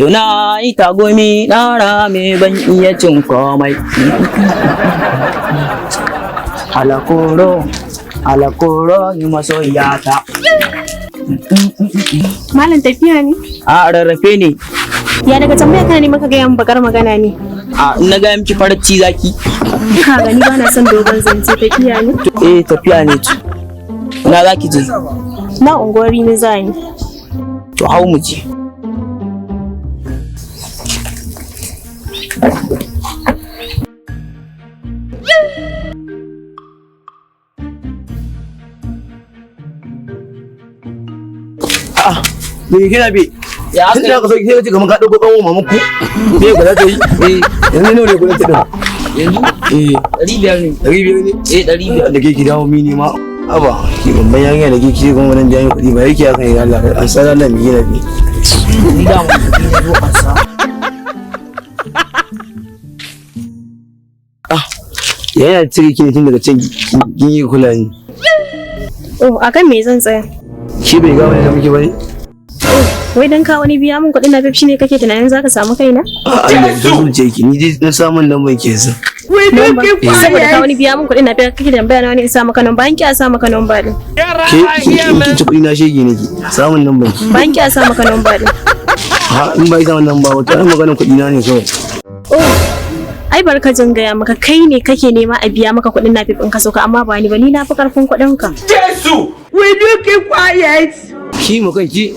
Yau na yi tagumi na rame ban iya cin komai. Alakoro, alakoro ni masoyata. Malam, tafiya ne? A rarrafe ne. Ya daga tambaya kana ne maka gaya min bakar magana ne. A in na gaya miki farci zaki. Ka gani, ba na son dogon zance, tafiya ne. Eh, tafiya ne to. Ina zaki je? Na unguwar ni za ni. To, hau mu je. A'a, me kina bi? Ya Tun da aka aka sauki sai ka ce kamar ka ɗauko ƙanwa mamanku. Me ka za ta yi? Eh, yanzu nawa ne kuɗin ta ɗin? Yanzu Eh, 500 ne. 500 ne? Eh, 500. Da ke ki dawo mini ma. Aba, ki babban yarinya da ke ki kuma wannan biyan kuɗi ba yake haka ne Allah. An san Allah me kina bi. Ni da mun kuɗi na zo an sa. Ah, yana cire ki ne tun daga can kin yi kula ni. Oh, akan me zan tsaya? Shi bai ga wani da muke bane? Wai dan ka wani biya min kuɗin na shi ne kake tunanin zaka samu kaina? A'a, Allah ya zuciya ki ni dai na samun nan mai ke sa. Saboda ka wani biya min kuɗin na kake tambaya na wani in sa maka number, an ki a sa maka number din. Ke ki ci kuɗi na shege ne ki. Samun nan bai. Bayan ki a sa maka number din. Ha, in bai samun nan ba wata ai maganar kuɗi na ne kawai. Oh, ai barka jin gaya maka, kai ne kake nema a biya maka kuɗin na in ka sauka, amma ba ni ba, ni na fi karfin kuɗin ka. Will you keep quiet? Ki mu kanki.